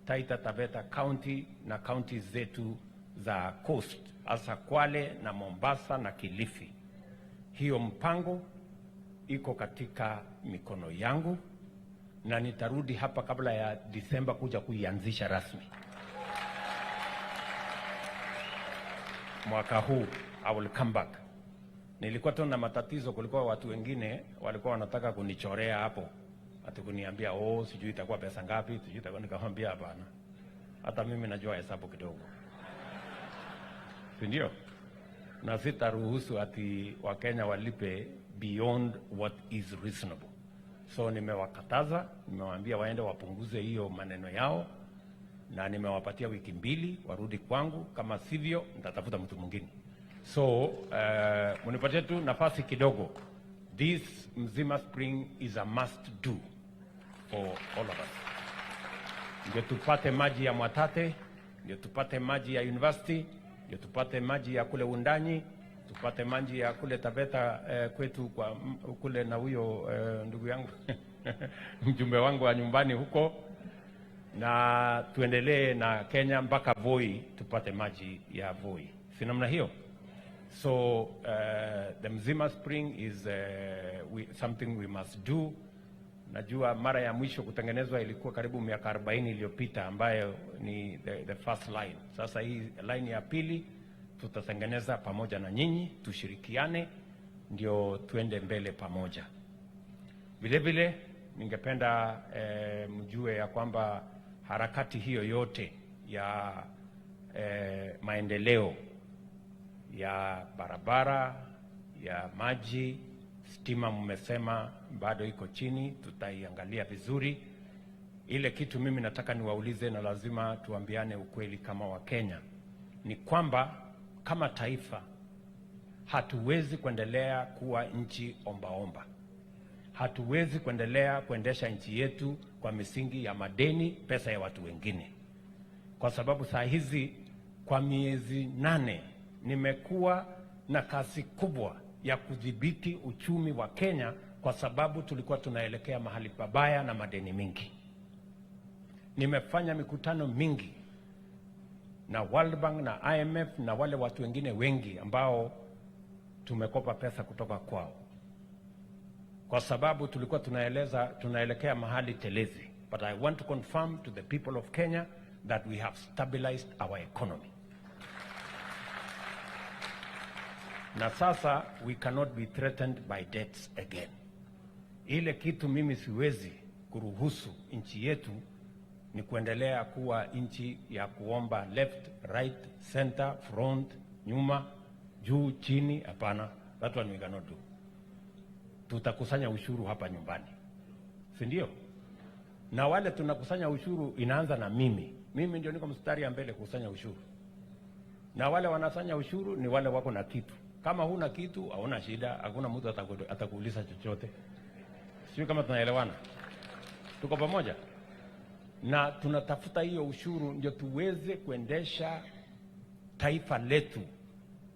Taita Taveta County na county zetu za coast, hasa Kwale na Mombasa na Kilifi. Hiyo mpango iko katika mikono yangu na nitarudi hapa kabla ya Disemba kuja kuianzisha rasmi mwaka huu. I will come back. Nilikuwa tu na matatizo, kulikuwa watu wengine walikuwa wanataka kunichorea hapo, ati kuniambia oh, sijui itakuwa pesa ngapi, sijui itakuwa. Nikamwambia hapana, hata mimi najua hesabu kidogo, si ndio? Na sitaruhusu ati Wakenya walipe beyond what is reasonable. So nimewakataza, nimewaambia waende wapunguze hiyo maneno yao, na nimewapatia wiki mbili warudi kwangu, kama sivyo nitatafuta mtu mwingine. So munipatie tu nafasi kidogo. This Mzima Spring is a must do for all of us, ndio tupate maji ya Mwatate, ndio tupate maji ya university, ndio tupate maji ya kule Undanyi, tupate maji ya kule Taveta kwetu kwa kule na huyo ndugu yangu mjumbe wangu wa nyumbani huko, na tuendelee na Kenya mpaka Voi tupate maji ya Voi, si namna hiyo? So the Mzima Spring is something we must do. Najua mara ya mwisho kutengenezwa ilikuwa karibu miaka 40 iliyopita, ambayo ni the first line. Sasa hii line ya pili tutatengeneza pamoja na nyinyi, tushirikiane ndio tuende mbele pamoja. Vile vile ningependa mjue ya kwamba harakati hiyo yote ya maendeleo ya barabara, ya maji, stima mmesema bado iko chini, tutaiangalia vizuri. Ile kitu mimi nataka niwaulize, na lazima tuambiane ukweli kama Wakenya, ni kwamba kama taifa hatuwezi kuendelea kuwa nchi ombaomba. Hatuwezi kuendelea kuendesha nchi yetu kwa misingi ya madeni, pesa ya watu wengine, kwa sababu saa hizi kwa miezi 8 nimekuwa na kasi kubwa ya kudhibiti uchumi wa Kenya, kwa sababu tulikuwa tunaelekea mahali pabaya na madeni mingi. Nimefanya mikutano mingi na World Bank na IMF na wale watu wengine wengi ambao tumekopa pesa kutoka kwao, kwa sababu tulikuwa tunaelekea mahali telezi. But I want to confirm to the people of Kenya that we have stabilized our economy. Na sasa we cannot be threatened by debts again. Ile kitu mimi siwezi kuruhusu nchi yetu ni kuendelea kuwa nchi ya kuomba left, right, center, front, nyuma, juu, chini. Hapana, that one we cannot do. Tutakusanya ushuru hapa nyumbani, si ndio? Na wale tunakusanya ushuru inaanza na mimi. Mimi ndio niko mstari ya mbele kukusanya ushuru, na wale wanasanya ushuru ni wale wako na kitu. Kama huna kitu hauna shida, hakuna mtu atakuuliza chochote. Sio kama tunaelewana? Tuko pamoja? Na tunatafuta hiyo ushuru ndio tuweze kuendesha taifa letu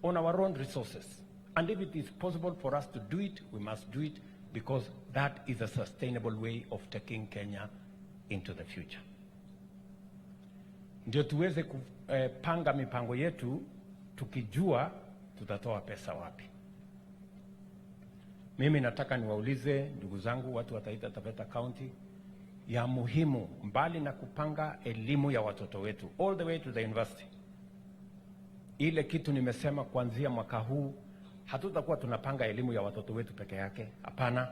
on our own resources. And if it is possible for us to do it, we must do it, because that is a sustainable way of taking Kenya into the future. Ndio tuweze kupanga mipango yetu tukijua tutatoa pesa wapi. Mimi nataka niwaulize ndugu zangu watu wa Taita Taveta County, ya muhimu mbali na kupanga elimu ya watoto wetu all the way to the university, ile kitu nimesema kuanzia mwaka huu, hatutakuwa tunapanga elimu ya watoto wetu peke yake. Hapana,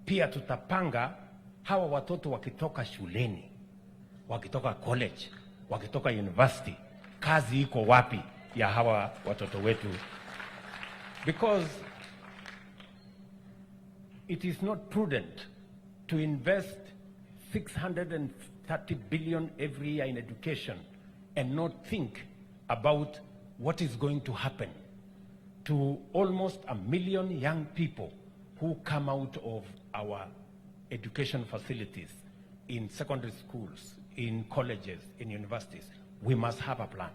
pia tutapanga hawa watoto wakitoka shuleni, wakitoka college, wakitoka university, kazi iko wapi ya hawa watoto wetu? Because it is not prudent to invest 630 billion every year in education and not think about what is going to happen to almost 1 million young people who come out of our education facilities in secondary schools, in colleges, in universities. We must have a plan.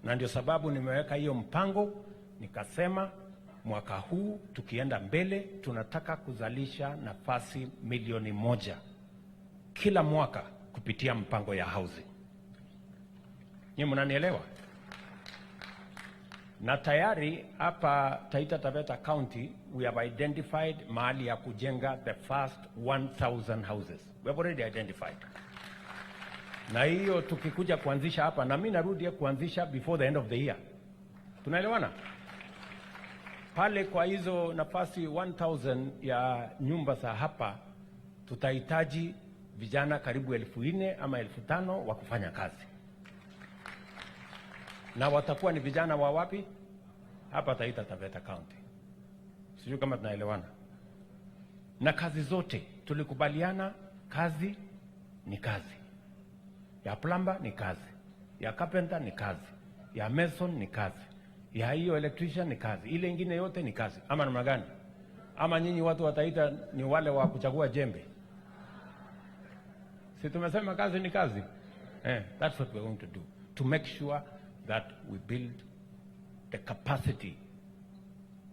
Na ndio sababu nimeweka hiyo mpango, nikasema mwaka huu tukienda mbele tunataka kuzalisha nafasi 1 milioni kila mwaka kupitia mpango ya housing. Nyinyi mnanielewa? Na tayari hapa Taita Taveta County we have identified mahali ya kujenga the first 1000 houses. We have already identified. Na hiyo tukikuja kuanzisha hapa, na mimi narudi kuanzisha before the end of the year. Tunaelewana? Pale kwa hizo nafasi 1000 ya nyumba za hapa tutahitaji vijana karibu 4,000 ama 5,000 wa kufanya kazi. Na watakuwa ni vijana wa wapi? Hapa Taita Taveta County. Sijui kama tunaelewana. Na kazi zote tulikubaliana, kazi ni kazi. Ya plumber ni kazi, ya carpenter ni kazi, ya mason ni kazi, ya hiyo electrician ni kazi, ile ingine yote ni kazi. Ama namna gani? Ama nyinyi watu wataita ni wale wa kuchagua jembe? Si tumesema kazi ni kazi? That's what we're going to do, to make sure that we build the capacity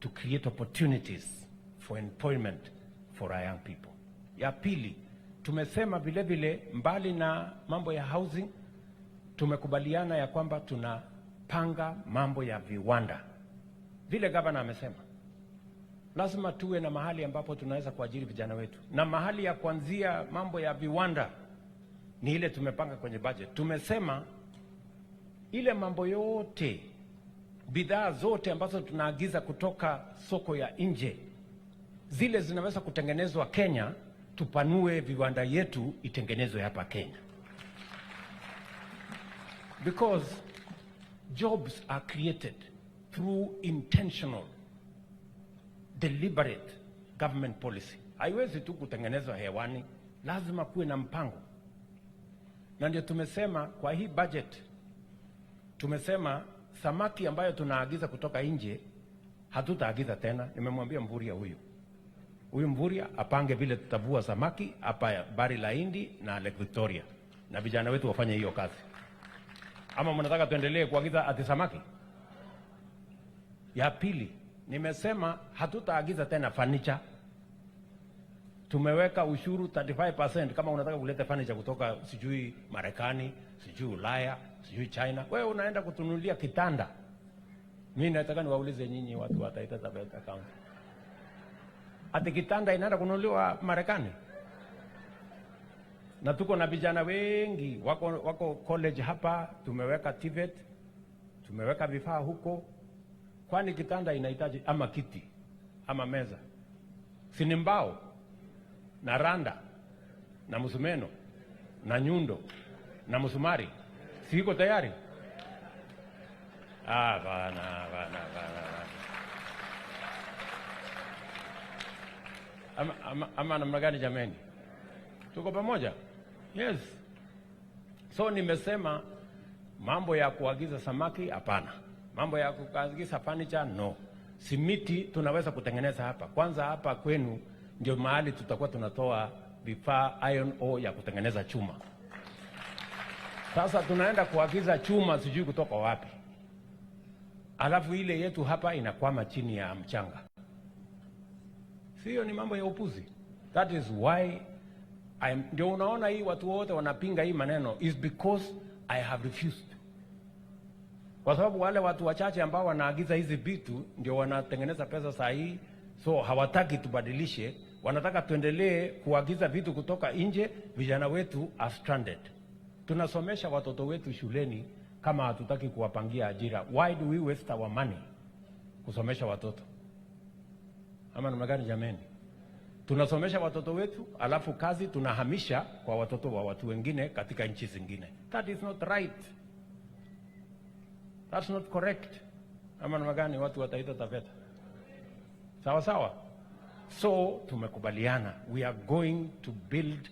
to create opportunities for employment for our young people. Ya pili, tumesema vile vile mbali na mambo ya housing, tumekubaliana ya kwamba tunapanga mambo ya viwanda. Vile gavana amesema, lazima tuwe na mahali ambapo tunaweza kuajiri vijana wetu. Na mahali ya kuanzia mambo ya viwanda ni ile tumepanga kwenye budget. Tumesema ile mambo yote, bidhaa zote ambazo tunaagiza kutoka soko ya nje, zile zinaweza kutengenezwa Kenya, tupanue viwanda yetu itengenezwe hapa Kenya. Because jobs are created through intentional, deliberate government policy. Haiwezi tu kutengenezwa hewani, lazima kuwe na mpango. Na ndio tumesema kwa hii budget, tumesema samaki ambayo tunaagiza kutoka nje hatutaagiza tena. Nimemwambia Mvurya huyu. Huyu Mvurya apange vile tutavua samaki hapa Bahari la Hindi na Lake Victoria, na vijana wetu wafanye hiyo kazi. Ama mnataka tuendelee kuagiza ati samaki? Ya pili, nimesema hatutaagiza tena furniture. Tumeweka ushuru 35% kama unataka kuleta furniture kutoka sijui Marekani, sijui Ulaya, sijui China. Wewe unaenda kutunulia kitanda. Mimi nataka niwaulize nyinyi watu wa Taita Taveta County. Ati kitanda inaenda kununuliwa Marekani? Na tuko na vijana wengi wako college hapa, tumeweka TVET, tumeweka vifaa huko. Kwani kitanda inahitaji ama kiti ama meza? Si ni mbao na randa na msumeno na nyundo na msumari? Si iko tayari? Ah, bana, bana, bana, bana. Ama namna gani jameni? Tuko pamoja? Yes. So nimesema mambo ya kuagiza samaki hapana. Mambo ya kuagiza furniture no. Simiti tunaweza kutengeneza hapa. Kwanza hapa kwenu ndio mahali tutakuwa tunatoa vifaa iron ore ya kutengeneza chuma. Sasa tunaenda kuagiza chuma sijui kutoka wapi. Alafu ile yetu hapa inakwama chini ya mchanga. Sio, ni mambo ya upuzi. That is why ndio unaona hii watu wote wanapinga hii maneno is because I have refused. Kwa sababu wale watu wachache ambao wanaagiza hizi vitu ndio wanatengeneza pesa saa hii, so hawataki tubadilishe, wanataka tuendelee kuagiza vitu kutoka nje. Vijana wetu are stranded. Tunasomesha watoto wetu shuleni kama hatutaki kuwapangia ajira. Why do we waste our money kusomesha watoto? Ama namna gani jameni? Tunasomesha watoto wetu alafu kazi tunahamisha kwa watoto wa watu wengine katika nchi zingine. That is not right. That's not correct. Ama namna gani watu wa Taita Taveta? Sawa sawa? So tumekubaliana we are going to build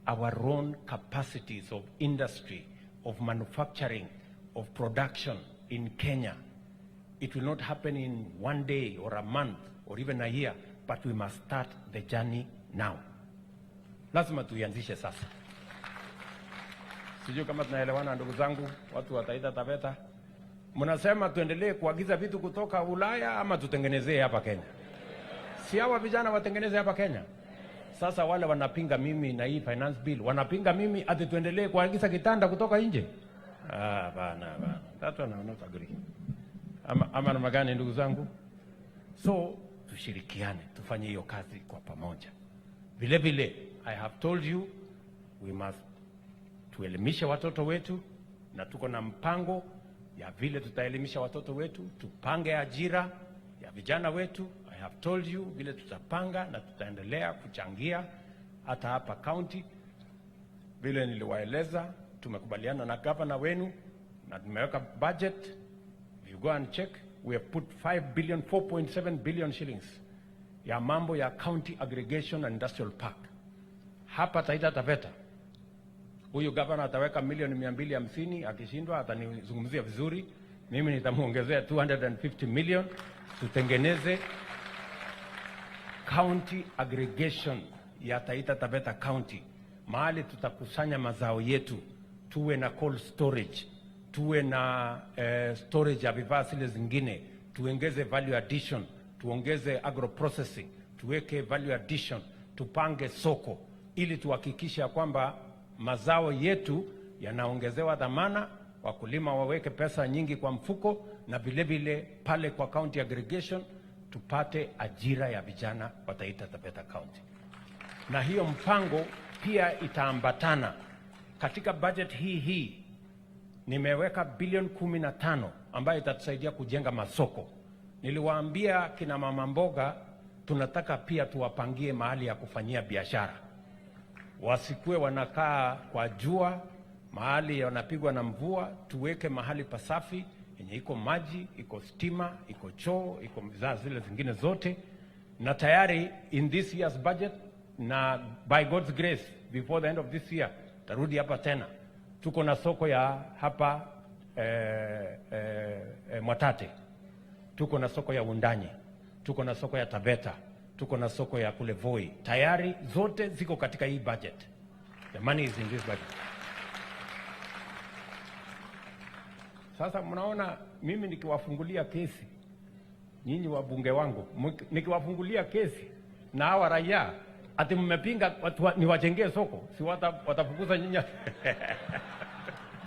our own capacities of industry, of manufacturing, of production in Kenya. It will not happen in one day or a month or even a year, but we must start the journey now. Lazima tuianzishe sasa. Sijui kama tunaelewana ndugu zangu, watu wa Taita Taveta. Mnasema tuendelee kuagiza vitu kutoka Ulaya ama tutengenezee hapa Kenya? Si hawa vijana watengeneze hapa Kenya? Sasa wale wanapinga mimi na hii finance bill, wanapinga mimi ati tuendelee kuagiza kitanda kutoka nje? Ah, bana bana. That one I will not agree. Ama namna gani, ndugu zangu? So tushirikiane, tufanye hiyo kazi kwa pamoja. Vile vile, I have told you we must tuelimishe watoto wetu, na tuko na mpango ya vile tutaelimisha watoto wetu, tupange ajira ya vijana wetu. I have told you vile tutapanga na tutaendelea kuchangia hata hapa county. Vile niliwaeleza, tumekubaliana na gavana wenu na tumeweka budget. If you go and check, we have put 5 billion, 4.7 billion shillings ya mambo ya county aggregation and industrial park hapa Taita Taveta. Huyu gavana ataweka milioni 250, akishindwa atanizungumzia vizuri, mimi nitamwongezea 250 million tutengeneze county aggregation ya Taita Taveta County, mahali tutakusanya mazao yetu, tuwe na cold storage, tuwe na storage ya vifaa zile zingine, tuongeze value addition, tuongeze agro processing, tuweke value addition, tupange soko ili tuhakikishe ya kwamba mazao yetu yanaongezewa dhamana, wakulima waweke pesa nyingi kwa mfuko, na vile vile pale kwa county aggregation tupate ajira ya vijana wa Taita Taveta County. Na hiyo mpango pia itaambatana katika budget hii hii. Nimeweka bilioni 15 ambayo itatusaidia kujenga masoko. Niliwaambia kina mama mboga tunataka pia tuwapangie mahali ya kufanyia biashara, wasikuwe wanakaa kwa jua mahali wanapigwa na mvua. Tuweke mahali pasafi yenye iko maji, iko stima, iko choo, iko bidhaa zile zingine zote. Na tayari in this year's budget, na by God's grace before the end of this year tarudi hapa tena, tuko na soko ya hapa Mwatate, tuko na soko ya Wundanyi, tuko na soko ya Taveta, tuko na soko ya kule Voi. Tayari zote ziko katika hii budget. The money is in this budget. Sasa mnaona mimi nikiwafungulia kesi nyinyi wabunge wangu, nikiwafungulia kesi na hawa raia ati mmepinga watu niwajengee soko, si watafukuza nyinyi?